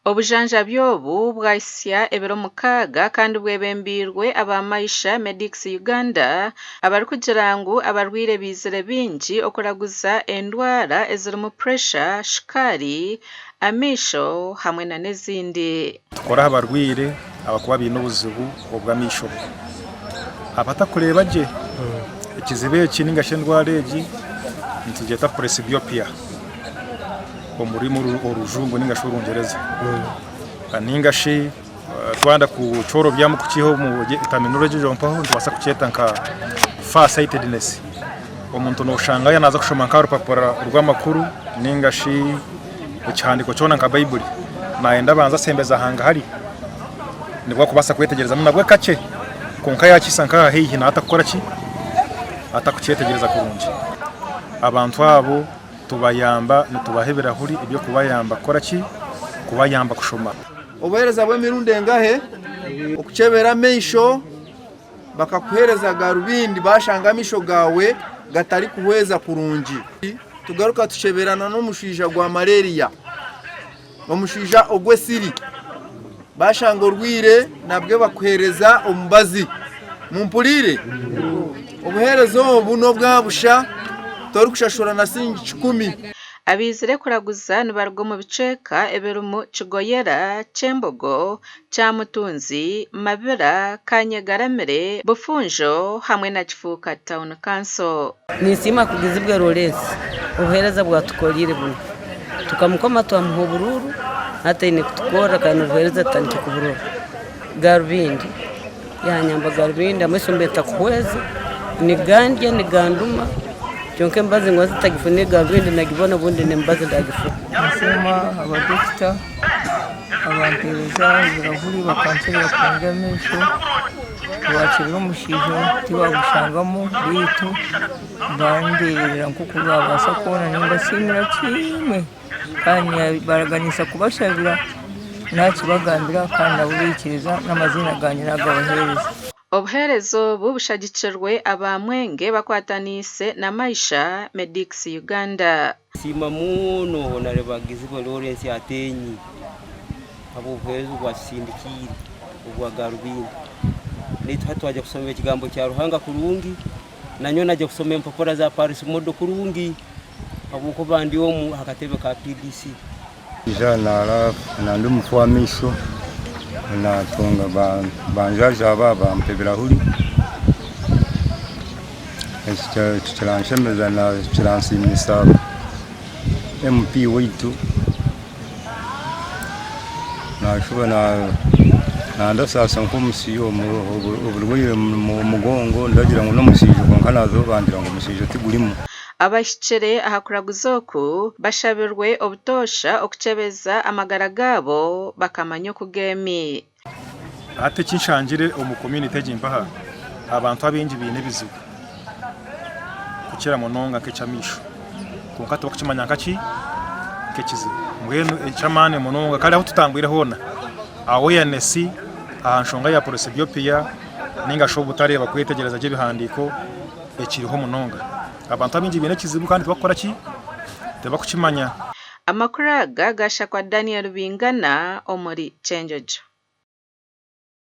Obujanjabi obu bwahitsya ebiro mukaaga kandi bwebembeirwe aba Maisha Medics Uganda abarikugira ngu abarwaire baizire baingi okuraguza endwara ezirimu puresha, shukaari, amaisho hamwe nana ezindi. Tukora aha barwaire abarikuba baine obuzibu obw'amaisho abatakureeba gye. Ekizibu eki ninga shi endwara egi nitugyeta presbyopia omu rurimi orujungu ninga shi orungyereza. Ninga shi twayenda kukyorobyamu kukiiha omu terminology egyo mpaho nitubaasa kukyeta nka far sightedness. Omuntu noshanga yaaba naaza kushoma nk'aha rupapura rw'amakuru ninga shi ekihandiiko kyona nka Baibuli, naayenda abanze asembeze hangahari nibwo arikubaasa kwetegyerezamu nabwo kakye kwonka yaakihitsya nk'aha haihi naaba atarikukora ki, atakukyetegyereza kurungi. Abantu abo tubayamba nitubaha ebirahuri eby'okubayamba kukora ki, kubayamba kushoma. Obuheereza bw'emirundi engahe? Okukyebera amaisho bakakuheereza garubindi bashanga amaisho gaawe gatarikuhweza kurungi. Tugaruka tukyeberana n'omushaija gwa malaria, omushaija ogw'esiri. Bashanga orwaire nabwe bakuheereza omubazi. Mumpuriire? Obuheereza obu n'obwa busha, torikushashura na siringi kikumi. Abaizire kuraguza nibaruga omu bicweka ebirimu Kigoyera, Kyembogo, Kyamutunzi, Mabira, Kanyegaramire, Bufunjo hamwe na Kifuuka Town Council. Ninsiima Kugizibwe Lawrence obuheereza bwatukoreire bunu. Tukamukoma twamuha oburuuru hati aine kutukorra kandi obuheereza tutandikire kuburora. Garubindi yanyamba garubindi amaisho mbe ntakuhweza nigandya niganduma kyonka emibazi ngu ntagifuna garubindi nagibona obundi n'emibazi ndagifuna. Ninsiima abadokita abampereza ebirahuri bakankyebera kurungi amaisho, bakyebera omushaija tibagushangamu beitu bandeberera nkoku babaasa kwona nimbasiimira kimwe kandi baraganisa kubashabira nakibagambira kandi nabo baikiriza n'amaziina gangye nagabahereza. Obuheereza obu bushagikirwe aba Mwenge bakwataniise na Maisha Medics Uganda. Nsiima muno Honarebo Gizibwe Lawrence Ateenyi ahabw'obuheereza obu atusindikiire obwa garubindi. Naitwe hati twagya kusoma ekigambo kya Ruhanga kurungi, nanyowe nagya kusoma empapura za Paris Model kurungi ahabw'okuba ndi omu aha katebe ka PDC. Naija naara ndi omufu w'amaisho naatunga banjanjaba bampa ebirahuri, eki kiranshemeza kiransiimisa MP waitu naashuba nandasaasa nk'omushaija oburwaire omu mugongo ndagira ngu n'omushaija kwonka naaza bangira ngu omushaija tigurimu. Abahikire aha kuraguza oku bashabirwe obutoosha okukyebeza amagara gaabo bakamanya oku geemi. Hati eki nshangire omu community egi mpaha, abantu abaingi baine ebizibu kukira munonga nk'eky'amaisho kwonka tibakukimanya nka ki? Nk'ekizibu. Mbwenu eky'amaani munonga kare ahu tutambwire hoona awareness aha nshonga ya presbyopia ninga shi obutareeba kwetegyereza gye ebihandiiko ekiriho munonga. Abantu abaingi baine ekizibu kandi tibakukora ki? Tibakukimanya. Amakuru aga gashakwa Daniel Bingana omuri Kyenjojo.